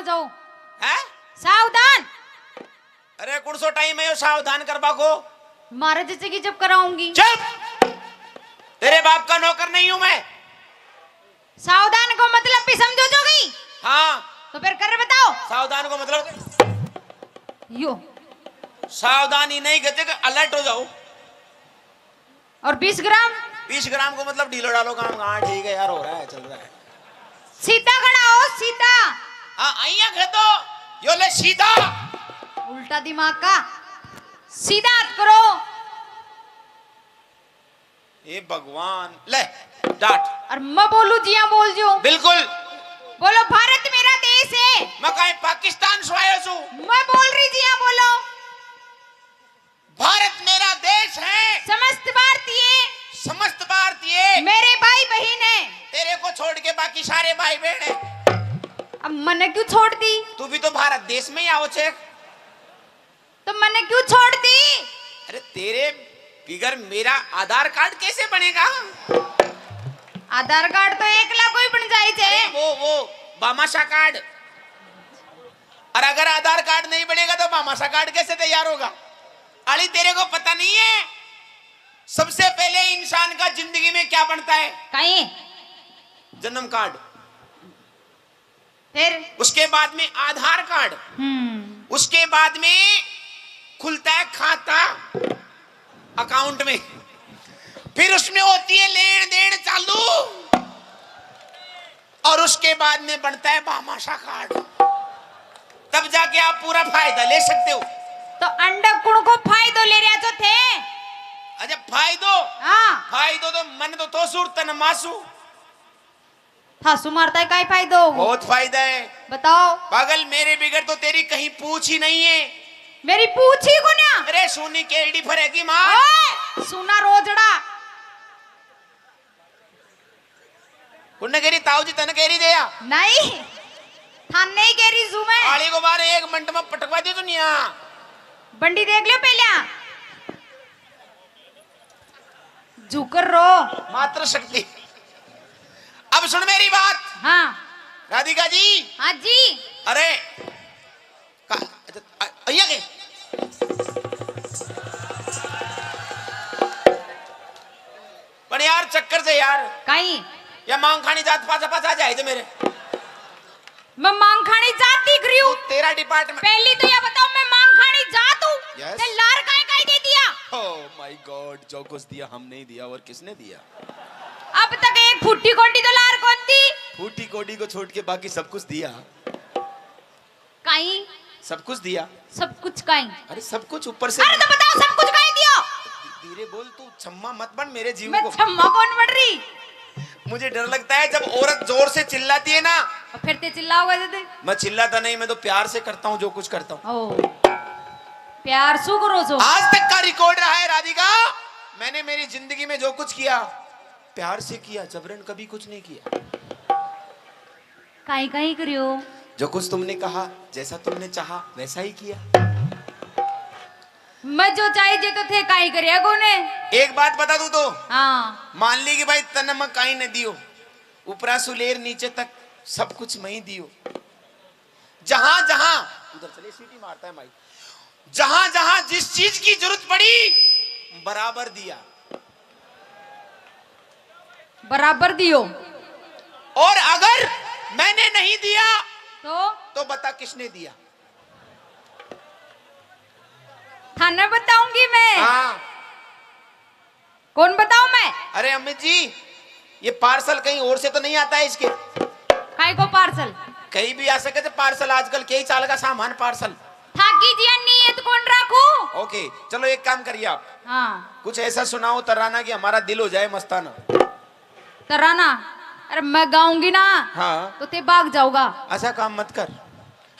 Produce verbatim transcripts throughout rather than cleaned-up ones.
तो है? सावधान। अरे, कौन सो टाइम है यो सावधान करवा को? मारे जैसे की जब कराऊंगी। चुप। तेरे बाप का नौकर नहीं हूं मैं। सावधान को मतलब भी समझो जोगी? हाँ। तो फिर कर बताओ। सावधान को मतलब यो। सावधानी नहीं कहते कि अलर्ट हो जाओ। और बीस ग्राम? बीस ग्राम को मतलब ढीलो डालो काम। हाँ, ठीक है यार, हो रहा है, चल रहा है। सीधा खड़ा हो, सीधा। हाँ, अइया खेदो, यो ले सीधा। उल्टा दिमाग का, सीधा हाथ करो। हे भगवान, ले डांट। और मैं बोलूं जिया बोल जो। बिल्कुल। बोलो, भारत मेरा देश है। मैं कहीं पाकिस्तान से आयो छू? मैं बोल रही जिया बोलो। भारत मेरा देश है। समस्त भारतीय। समस्त भारतीय। मेरे भाई बहन है। तेरे को छोड़ के बाकी सारे भाई बहन है। अब मने क्यों छोड़ दी? तू भी तो भारत देश में ही आओ छे। तो मने क्यों छोड़ दी? अरे, तेरे बिगर मेरा आधार कार्ड कैसे बनेगा? आधार कार्ड तो एकला कोई बन जाए छे। अरे, वो, वो बामाशा कार्ड। और अगर आधार कार्ड नहीं बनेगा तो मामाशा कार्ड कैसे तैयार होगा? अली, तेरे को पता नहीं है, सबसे पहले इंसान का जिंदगी में क्या बनता है? कहीं। जन्म कार्ड। फिर? उसके बाद में आधार कार्ड। हम्म। उसके बाद में खुलता है खाता अकाउंट में, फिर उसमें होती है लेन देन चालू। और उसके बाद में बनता है बामाशा कार्ड, तब जाके आप पूरा फायदा ले सकते हो। तो अंडा कुण को फायदो ले रहा जो थे? अच्छा, फायदो? हाँ। फायदो तो मन तो, तो सुरतन मासू। थासू मारता है, काई फायदो होगो? बहुत फायदा है। बताओ। पागल, मेरे बिगर तो तेरी कहीं पूछ ही नहीं है। मेरी पूछ ही कोन्या। अरे, सोनी केरड़ी फरेगी मार। ओए, सोना रोजड़ा। उनने केरी ताऊ जी तने केरी दे या? नहीं, थाने ही केरी जू मैं। आली को बार एक मिनट में पटकवा दियो तो नहीं आ। बंडी देख लियो पहले। झुकर रो। मात्र शक्ति। अब सुन मेरी बात। हाँ। राधिका जी। हाँ जी। अरे, का-, अच्छा, अ-, अइया के? पण यार, चक्कर से यार। काई? या मांग खानी जात पाछा पाछा आ जाए जे मेरे। मैं मांग खानी जात दिख रही हूँ। तू, तेरा डिपार्टमेंट। पहली तो ये बताओ, मैं मांग खानी जात हूँ? यस। ते लार काई काई दे दिया? Oh my God, जो कुछ दिया हम नहीं दिया, और किसने दिया? अब तक एक फूटी कोडी तो लार कौन दी? फूटी कोडी को छोड़ के बाकी सब कुछ दिया। काई? सब कुछ दिया। सब कुछ काई? अरे, सब कुछ ऊपर से। अरे, तो बताओ, सब कुछ काई दियो? धी-, धीरे बोल, तू छम्मा मत बन मेरे जीव मैं को। छम्मा कौन बन रही? मुझे डर लगता है जब औरत जोर से चिल्लाती है ना। और फिर ते चिल्लाओगा जदे? मैं चिल्लाता नहीं, मैं तो प्यार से करता हूँ जो कुछ करता हूँ। ओ, प्यार सु करो जो। आज तक का रिकॉर्ड रहा है राधिका, मैंने मेरी जिंदगी में जो कुछ किया, प्यार से किया, जबरन कभी कुछ नहीं किया। काई काई करियो? जो कुछ तुमने कहा, जैसा तुमने चाहा, वैसा ही किया। मैं जो चाहिए तो थे काई करिया कोने। एक बात बता दूं तो? हाँ। मान ली कि भाई तन्ने मैं काई न दियो, ऊपरा सुलेर नीचे तक सब कुछ मैं ही दियो। जहां जहां, उधर चले, सीटी मारता है माई, जहां जहां जिस चीज की जरूरत पड़ी, बराबर दिया। बराबर दियो। और अगर मैंने नहीं दिया, तो? तो बता किसने दिया? थाने बताऊंगी मैं। हाँ। कौन बताऊं मैं? अरे अमित जी, ये पार्सल कहीं और से तो नहीं आता है इसके? काय को पार्सल? कहीं भी आ सके थे पार्सल, आजकल के ही चाल का सामान पार्सल। थाकी जिया नीयत कौन राखू? ओके, चलो एक काम करिए आप। हाँ। कुछ ऐसा सुनाओ तराना कि हमारा दिल हो जाए मस्ताना। तराना? अरे मैं गाऊंगी ना, हाँ। तो ते भाग जाओगा। ऐसा काम मत कर,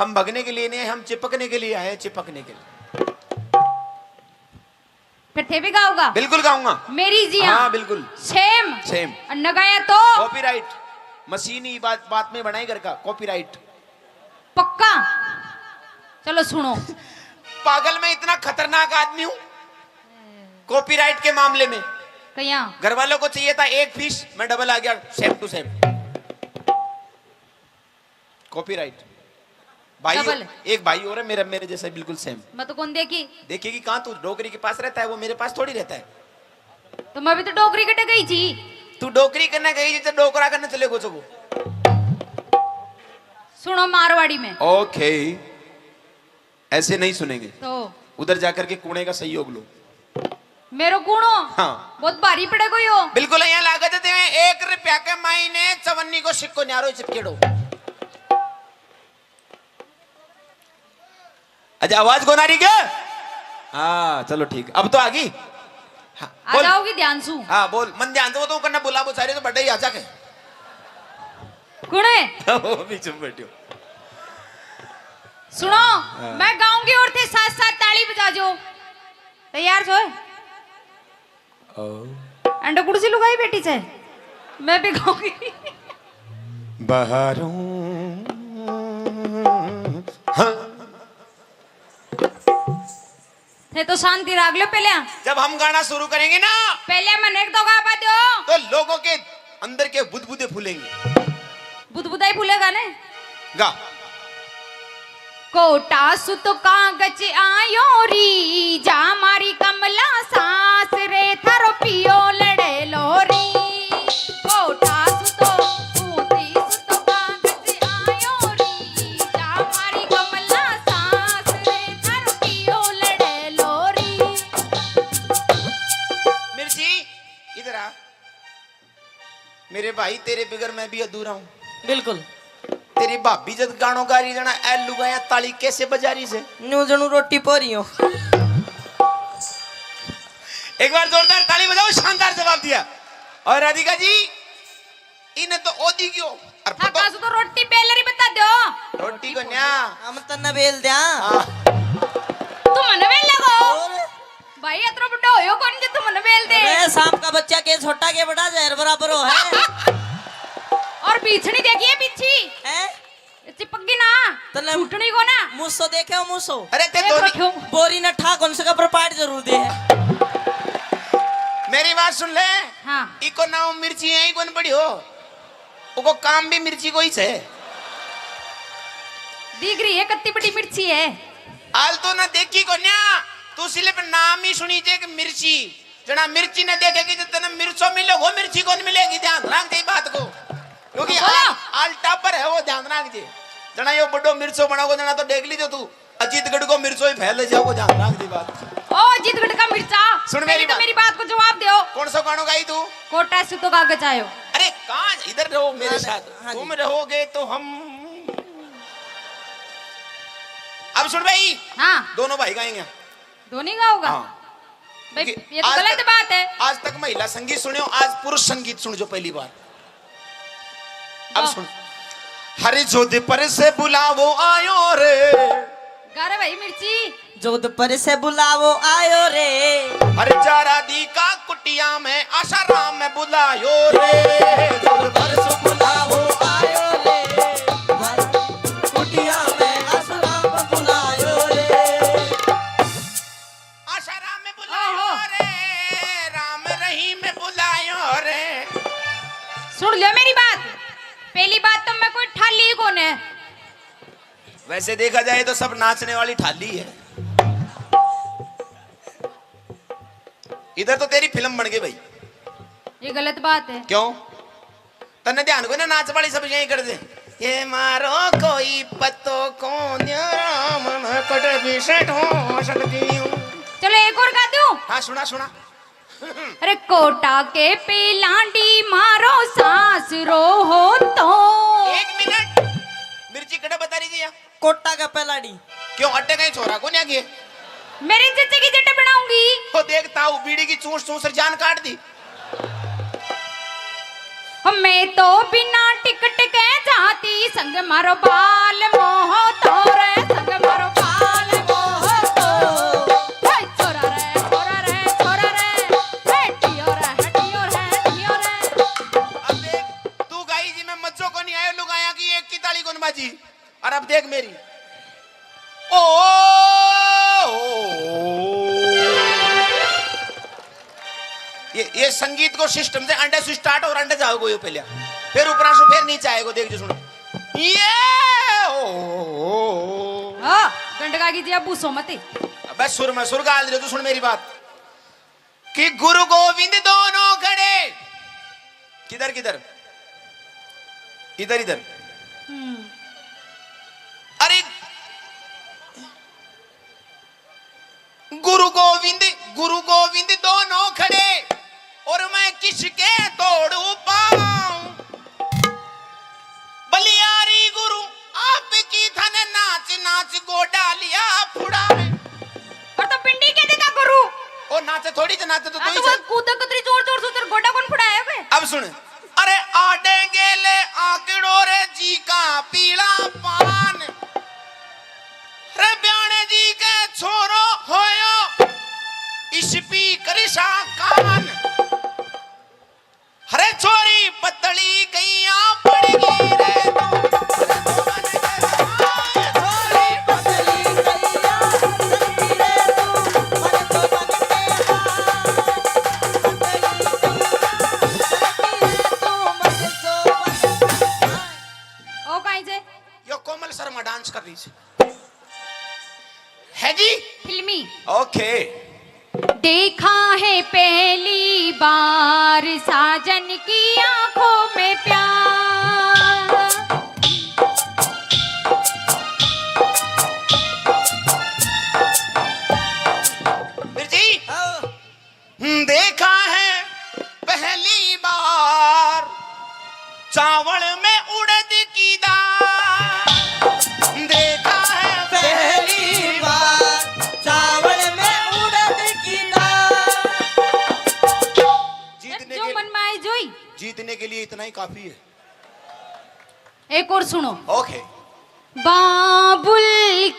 हम भगने के लिए नहीं आए, हम चिपकने के लिए आए हैं, चिपकने के लिए। फिर थे भी गाओगा? बिल्कुल गाऊंगा। मेरी जिया। हाँ, बिल्कुल। सेम। सेम। और न गाया तो? कॉपीराइट। मशीनी बात, बात में बनाए घर का कॉपीराइट। पक्का? चलो सुनो। पागल, मैं इतना खतरनाक आदमी हूँ कॉपीराइट के मामले में। कहिया? घर वालों को चाहिए था एक फीस, मैं डबल आ गया, सेम टू सेम। कॉपीराइट। भाई, डबल। एक भाई और है मेरा, मेरे जैसा बिल्कुल सेम। मैं तो कौन देखी? देखिए कि कहाँ तू डोकरी के पास रहता है, वो मेरे पास थोड़ी रहता है। तो मैं भी तो डोकरी कटे गई थी। तू डोकरी करने गई थी तो डोकरा करने चले गो चबो। सुनो मारवाड़ी में। ओके, ऐसे नहीं सुनेंगे। तो उधर जाकर के कुणे का सहयोग लो। मेरो कुणो? हाँ। बहुत भारी पड़ेगो यो। बिल्कुल, यहाँ लागत है तेरे एक रुपया के मायने चवन्नी को सिक्को न्यारो चिपकेड़ो। अच्छा, आवाज कौन आ रही क्या? हाँ, चलो ठीक, अब तो आ गई। हाँ, आ बोल। जाओगी ध्यान सू। हाँ, बोल, मन ध्यान से, वो तो करना बुला, वो सारे तो बड़े ही आ जाके। कुणे? वो बीच में बैठो। सुनो, हाँ। मैं गाऊंगी और थे साथ साथ ताली बजा जो। तैयार जो? ओ। अंडे कुर्सी लुगाई बैठी छे, मैं भी गाऊंगी। बहारों, हाँ। थे तो शांति राख लो पहले। जब हम गाना शुरू करेंगे ना, पहले मने एक दो गाबा दो। तो लोगों के अंदर के बुदबुदे फूलेंगे। बुदबुदा ही फूलेगा ने। गा। कोटा सु तो कागज आयो री, जा मारी कमला सास रे, थारो पियो लड़े लो री। कोटा सु तो, ऊटी सु तो कागज आयो री, जा मारी कमला सास रे, थारो पियो लड़े लो री। मिर्ची, इधर आ। मेरे भाई, तेरे बगैर मैं भी अधूरा हूँ। बिल्कुल। तेरी भाभी जब गाणो गा रही जना, ए लुगाया ताली कैसे बजा रही से? न्यू जनू रोटी पो रही हो। एक बार जोरदार ताली बजाओ, शानदार जवाब दिया। और राधिका जी, इन्हें तो ओदी क्यों? और थाका सु तो रोटी बेल रही बता दो। रोटी को न्या। हम तन्ने बेल द्या। हाँ। तू मने बेल लगो। और? भाई, अतरो बड़ा होयो कौन जे तू मने बेल दे? अरे, सांप का बच्चा के छोटा के बड़ा, जहर बराबर हो है। और बीछनी देखिए, बिच्छी। हैं? चिपक गई ना, तन्ने छूटनी को ना। मूसो देखे हो, मूसो? अरे, ते देख दोनी रखो। बोरी ने ठा कौन से का पर पाट जरूर दे है। मेरी बात सुन ले। हाँ। इको नाम मिर्ची है, ही कौन बड़ी हो? उको काम भी मिर्ची को ही छे। दिख रही है, कत्ती बड़ी मिर्ची है। आल तो ना देखी कोन्या, तू सिर्फ नाम ही सुनी जे कि मिर्ची। जना मिर्ची ने देखेगी तो तने मिर्चो मिलेगो, मिर्ची कौन मिलेगी? ध्यान रख दे बात को, क्योंकि बोलो। आल, आल टापर है वो, ध्यान रख दे। जना यो बड़ो मिर्चो बनाओ, जना तो देख लीजो तू, अजीतगढ़ को मिर्चो ही फैल जाओ, ध्यान रख दे बात। ओ अजीतगढ़ का मिर्चा, सुन मेरी पहले तो बात। मेरी बात को जवाब दो। कौन सा गाणो गाई तू? कोटा से तो कागज आयो। अरे कहाँ, इधर रहो मेरे हाँ, साथ। हाँ जी। तुम रहोगे तो हम। अब सुन भाई, हाँ। दोनों भाई गाएंगे। दोनों गाओगा? हाँ। भाई, क्योंकि ये तो आज गलत तक, बात है। आज तक महिला संगीत सुने हो, आज पुरुष संगीत सुन जो पहली बार। अब वाह। सुन। हरे जोधपुर से बुलावो आयो रे। गा रे भाई मिर्ची। जोधपुर से बुलावो आयो रे। हरे चारा दी का कुटिया में आसाराम में बुलायो रे। जोधपुर से बुलावो आयो रे। कुटिया में आसाराम में बुलायो रे। आसाराम में बुलायो ओहो। रे, राम रहीम में बुलायो रे। सुन लियो मेरी बात, पहली बात तो मैं कोई ठाली ही कोने। वैसे देखा जाए तो सब नाचने वाली ठाली है। इधर तो तेरी फिल्म बन गई भाई। ये गलत बात है। क्यों? तन्ने ध्यान कोई ना, नाच वाली सब यही कर दे। ये मारो कोई पतो कौन, राम में कट भी सेठ हो सकती हूँ। चलो एक और गा दूं। हाँ, सुना, सुना। अरे कोटा के पेलांडी मारो सास रो हो तो। एक मिनट, मिर्ची कड़ा बता रही थी या? कोटा का पेलांडी। क्यों, अड्डे कहीं छोरा को नहीं आगे? मेरे चचे की जट बनाऊंगी। ओ देख ताऊ, बीड़ी की चूस चूस जान काट दी। मैं तो बिना टिकट के जाती, संग मारो बाल मोह तो रे, संग मारो बाल मोह तो। हे छोरा रे, छोरा रे, छोरा रे, हे टियो रे, हे टियो रे, टियो रे। अब देख, तू गाई जी में मज्जो को नहीं आयो, लुगाया की एक की ताली कौन बाजी? और अब देख मेरी। ओ, ओ, ओ, ओ। ये, ये संगीत को सिस्टम से अंडे से स्टार्ट और अंडे जाओगे यो पहले, फिर ऊपर से फिर नीचे आएगा। देख जो सुनो, ये ओ, ओ, ओ, ओ। डगा की जी, अब भूसो मत। अबे सुर में सुर गाल रहे, तू सुन मेरी बात। कि गुरु गोविंद दोनों खड़े, किधर, किधर, इधर, इधर। हम्म। अरे, गुरु गोविंद, गुरु गोविंद दोनों खड़े, और मैं किसके तोड़ू पाऊं? बलियारी गुरु आपकी, थने नाच नाच गोडा लिया फुड़ा है। और तो पिंडी के देता गुरु। ओ नाचे थोड़ी ज, नाचे तो हाँ, तू तो ही वो चल। कूदे कतरी जोर जोर से, तेरे गोडा कौन फुड़ाया बे? अब सुन, अरे आडे गेले आकड़ो रे जी का पीला पान, रे ब्याणे जी के छोरो होयो स्पीकर सा कान। अरे छोरी पतली कैया पड़ गई रे तू। अरे छोरी पतली कैया पड़ गई रे तू। ओ काई जे? यो कोमल शर्मा डांस कर रही थी। है जी? फिल्मी। ओके। देखा है पहली बार साजन की आंखों में प्यार। फिर जी? हाँ। हम्म, देखा है पहली बार चावल में उड़द की दाल। देखा है पहली बार चावल में उड़द की दाल। जीतने जो के, मन में आए जोई। जीतने के लिए इतना ही काफी है। एक और सुनो। ओके। बाबुल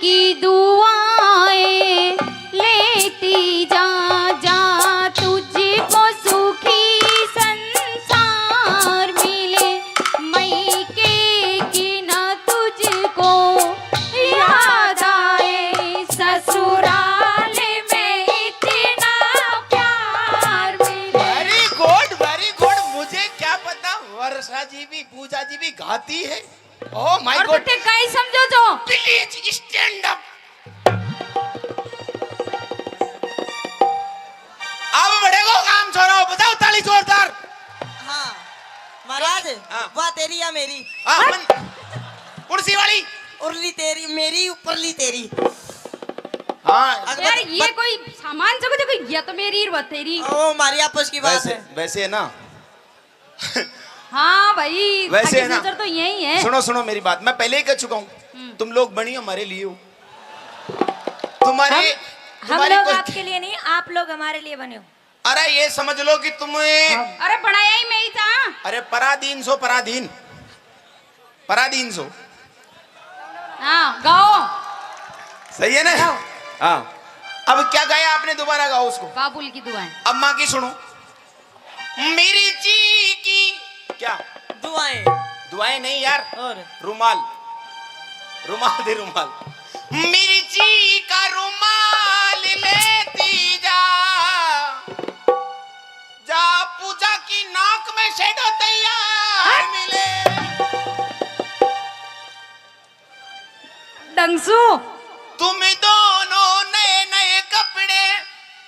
की दुआएं लेती जा, जा तुझको सुखी संसार मिले। मैके की ना तुझको याद आए, ससुराल में इतना प्यार मिले। Very good, very good। मुझे क्या पता वर्षा जी भी, पूजा जी भी गाती है। Oh my God। और तो ते काई समझो जो? Please stand up। अब बढ़ेगो काम छोरो, बजाओ ताली जोरदार। हाँ, महाराज, हाँ। वाह तेरी या मेरी। हाँ, मन, कौन सी वाली? उरली तेरी मेरी, ऊपरली तेरी। हाँ। अगर यार, बत-, ये बत- कोई सामान जगह जगह, ये तो मेरी, वो तेरी। ओ, हमारी आपस की बात वैसे, है। वैसे है ना, हाँ भाई, वैसे है ना, नजर तो यही है। सुनो, सुनो मेरी बात, मैं पहले ही कह चुका हूँ, हम्म। तुम लोग बनी हमारे लिए हो। तुम्हारे, हम, हम तुम्हारी लोग कोई आपके लिए नहीं, आप लोग हमारे लिए बने हो। अरे ये समझ लो कि तुम, अरे बनाया ही मैं ही था। अरे पराधीन सो, पराधीन, पराधीन सो। हाँ, गाओ। सही है ना? गाओ। हाँ। अब क्या गाया आपने, दोबारा गाओ उसको। बाबुल की दुआएं। अब माँ की सुनो। मिर्ची की क्या? दुआएं। दुआएं नहीं यार। और? रुमाल। रुमाल दे, रुमाल। मिर्ची का रुमाल लेती जा, जा पूजा की नाक में शेडो तैयार मिले। डंगसू। तुम दोनों नए नए कपड़े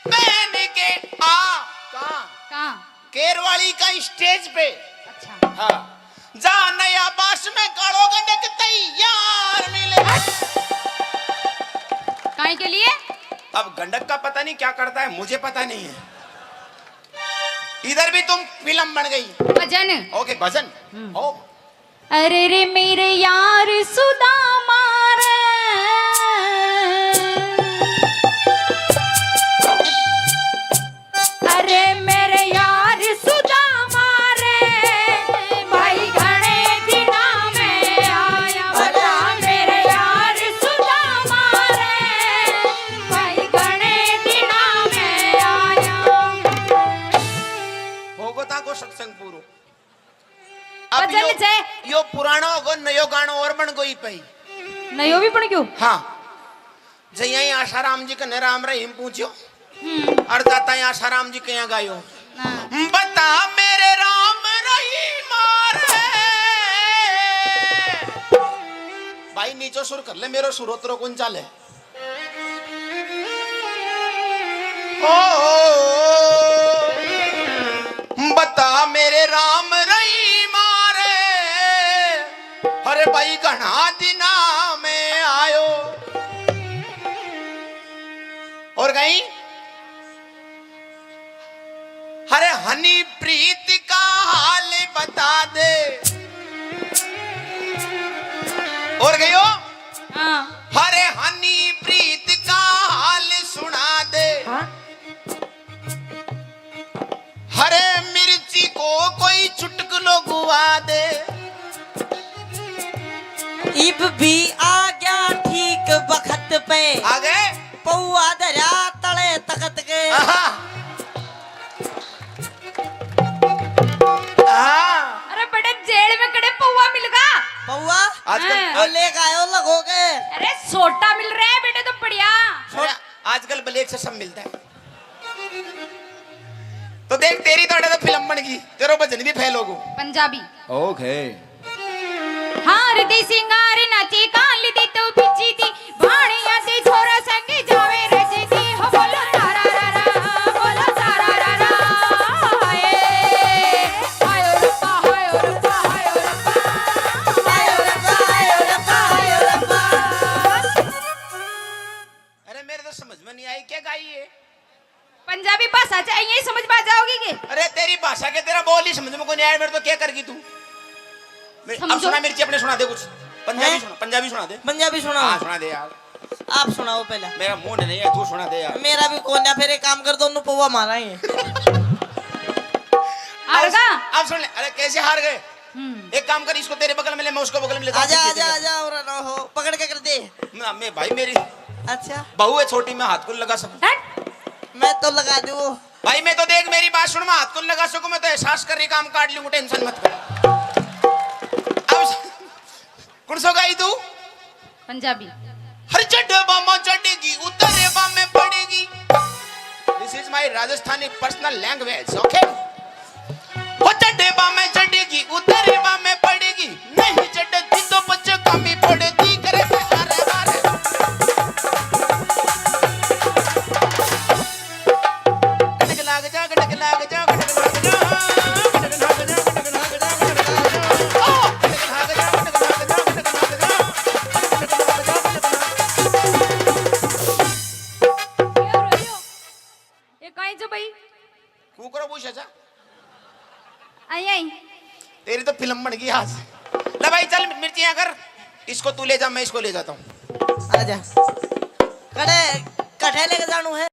पहन के आ। कहाँ? कहाँ? केरवाली का स्टेज पे। अच्छा। हाँ। जा नया बास में कालो गंडक तैयार मिले। काहे के लिए? अब गंडक का पता नहीं क्या करता है, मुझे पता नहीं है। इधर भी तुम फिल्म बन गई। भजन। ओके, भजन। हम्म। ओ। अरे रे मेरे यार सुदामा रे, अरे मेरे यार सुदामा रे, भाई घणे दिना में आया। बता मेरे यार सुदामा रे, भाई घणे दिना में आया। होगो ताको सत्संग पूरो। अब बदल यो, जाए। यो पुराणो होगो, नयो गाणो और बन गई पई। नयो भी बन गयो? हाँ। जइया ही आशाराम जी कने राम रहीम पूछ्यो। हम्म। और जाता ही आशाराम जी के यहाँ गायो। हाँ। बता मेरे राम रहीम रे। भाई नीचो सुर कर ले, मेरो सुर उतरो कौन चाले। ओ, बता मेरे राम रहीमा रे, अरे भाई घणा दिना में आयो। और कहीं, अरे हनी प्रीत का हाल बता दे। और गयो, हाँ। अरे हनी प्रीत का हाल सुना दे। हाँ। अरे मिर्ची को कोई चुटकुलो गुआ दे। इब भी आ गया ठीक बखत पे। आ गए? पौआ धरा तले तखत के। आहा। आहा। अरे बड़े जेल में कड़े पौआ मिल गा। पौआ? आजकल हाँ। वो लेके आयो लगो के। अरे सोटा मिल रहा है बेटे तो बढ़िया। अरे आजकल ब्लैक से सब मिलता है। तो देख, तेरी तो अड़े तो फिल्म बन गई, तेरो भजन भी फेल हो गो। पंजाबी। ओके। हार दी सिंगार नाची काल दी तू बिची दी, भाणिया दी छोरा संगी जावे रजी दी। हो बोलो तारा रा रा, बोलो तारा रा रा। हाय, हाय रब्बा, हाय रब्बा, हाय रब्बा। हाय रब्बा, हाय रब्बा, हाय रब्बा। अरे मेरे तो समझ में नहीं आई, क्या गाई है? पंजाबी भाषा च यही समझ पा जाओगी के? अरे तेरी भाषा के, तेरा बोल ही समझ में कोनी आया, मेरे तो क्या करगी तू? मैं, अब समझो। सुना मिर्ची, अपने सुना दे कुछ। पंजाबी हैं? सुना, पंजाबी सुना दे। पंजाबी सुनाओ। हाँ, सुना दे यार। आप सुनाओ पहले। मेरा मूड नहीं है, तू सुना दे यार। मेरा भी कोन्या, फिर एक काम कर, दोनों पौवा मारा ही। हार अब, गा? अब सुन ले, अरे कैसे हार गए? हम्म। एक काम कर, इसको तेरे बगल में ले, मैं उसको बगल में लेता हूँ, आजा, पीछे आजा, पीछे। आजा, और ना हो, पकड़ के कर दे। ना, मैं भाई मेरी अच्छा। बहू है छोटी, मैं हाथ को लगा सकूं। हट। मैं तो लगा दूं। भाई मैं तो, देख मेरी बात सुन, मैं हाथ को लगा सकूं, मैं तो एहसास कर रही काम काट लूंगा, टेंशन मत कर। अब स-, कौन सो गाई तू? पंजाबी। हर चढ़े बामा चढ़ेगी, उतरे बामे पड़ेगी। This is my Rajasthani personal language, okay? हो चढ़े बामे चढ़ेगी, उतरे बामे पड़ेगी, नहीं चढ़ती तो पच्चे कमी पड़ती करे से हारे हारे। गटक लाग जा, गटक लाग जा, गटक लाग जा, गटक लाग जा, गटक लाग जा, गटक लाग जा। ओ, गटक लाग जा, गटक लाग जा, गटक लाग जा, गटक लाग जा, गटक लाग जा। यो रो, यो। ये काई जो भाई? कुकरो पूछ, अच्छा। आई, आई। तेरी तो फिल्म बन गई आज। ले भाई, चल मिर्चियां कर, इसको तू ले जा, मैं इसको ले जाता हूँ। आजा। कड़े, कठे लेके जानू है?